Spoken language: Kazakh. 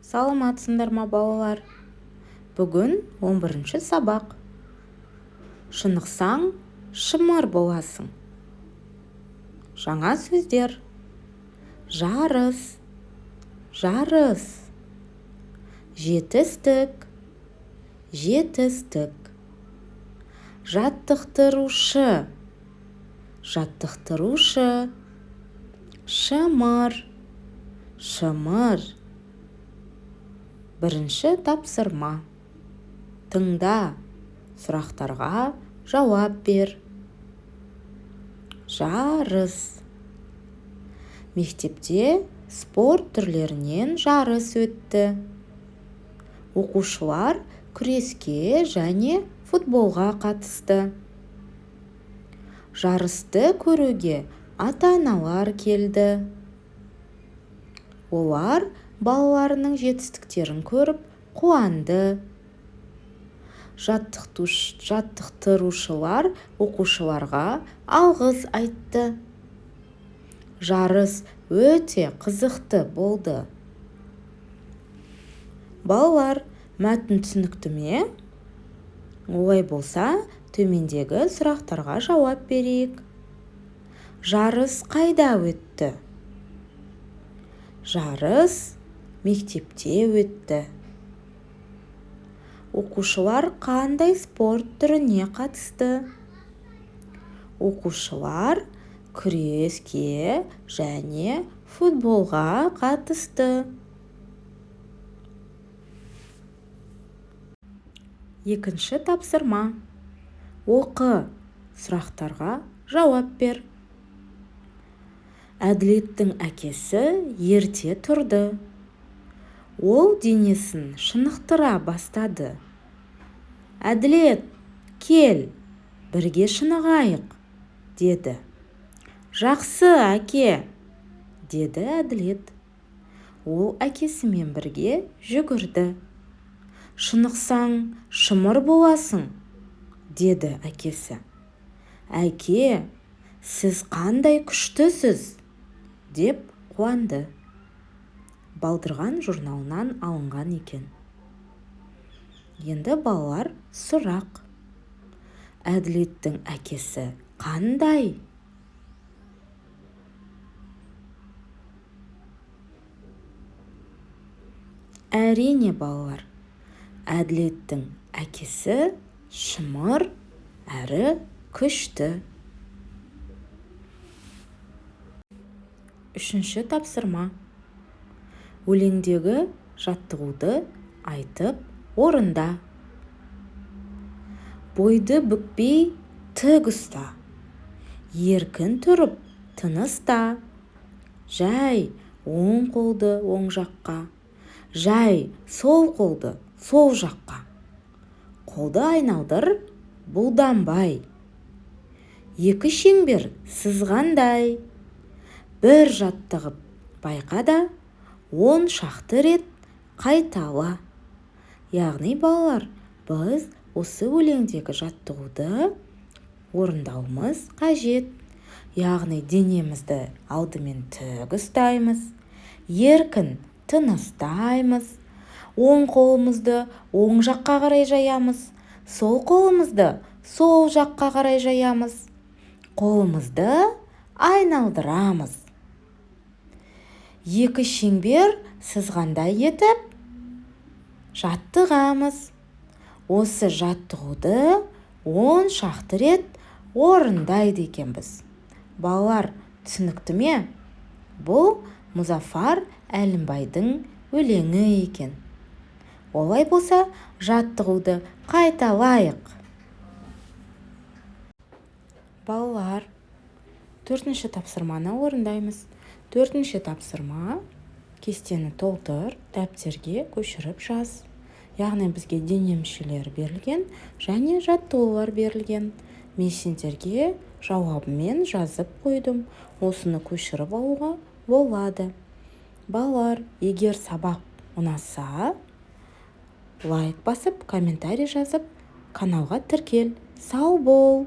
Саламатсыңдар ма, балалар? Бүгін 11 сабақ. Шынықсаң, шымыр боласың. Жаңа сөздер. Жарыс, жарыс. Жетістік, жетістік. Жаттықтырушы, жаттықтырушы. Шымыр, шымыр. Бірінші тапсырма. Тыңда, сұрақтарға жауап бер. Жарыс. Мектепте спорт түрлерінен жарыс өтті. Оқушылар күреске және футболға қатысты. Жарысты көруге ата-аналар келді. Олар балаларының жетістіктерін көріп қуанды. Жаттықтырушылар оқушыларға алғыс айтты. Жарыс өте қызықты болды. Балалар, мәтін түсінікті ме? Олай болса, төмендегі сұрақтарға жауап берейік. Жарыс қайда өтті? Жарыс мектепте өтті. Оқушылар қандай спорт түріне қатысты? Оқушылар күреске және футболға қатысты. Екінші тапсырма. Оқы, сұрақтарға жауап бер. Әділеттің әкесі ерте тұрды. Ол денесін шынықтыра бастады. Әділет, кел, бірге шынығайық, деді. Жақсы, әке, деді Әділет. Ол әкесімен бірге жүгірді. Шынықсаң, шымыр боласың, деді әкесі. Әке, сіз қандай күштісіз, деп қуанды. Балдырған журналынан алынған екен. Енді балалар, сұрақ. Әділеттің әкесі қандай? Әрине, балалар, Әділеттің әкесі шымыр әрі күшті. Үшінші тапсырма. Өлеңдегі жаттығуды айтып орында. Бойды бүкпей тік ұста, еркін тұрып тыныста. Жай оң қолды оң жаққа, жай сол қолды сол жаққа. Қолды айналдыр бұлданбай. Екі шеңбер сызғандай. Бір жаттығып байқа да, 10 шақты рет қайтала. Яғни, балалар, біз осы өлеңдегі жаттығуды орындауымыз қажет. Яғни, денемізді алдымен тік ұстаймыз, еркін тыныстаймыз, оң қолымызды оң жаққа қарай жаямыз, сол қолымызды сол жаққа қарай жаямыз, қолымызды айналдырамыз. Екі шеңбер сызғандай етіп жаттығамыз. Осы жаттығуды 10 шақты рет орындайды екенбіз. Балалар, түсінікті ме? Бұл Мұзафар Әлімбайдың өлеңі екен. Олай болса, жаттығуды қайталайық. Балалар, төртінші тапсырманы орындаймыз. Төртінші тапсырма: кестені толтыр, дәптерге көшіріп жаз. Яғни бізге дене мүшелері берілген және жаттығулар берілген. Мен сендерге жауабымен жазып қойдым. Осыны көшіріп алуға болады. Балалар, егер сабақ ұнаса, лайк басып, комментарий жазып, каналға тіркел. Сау бол!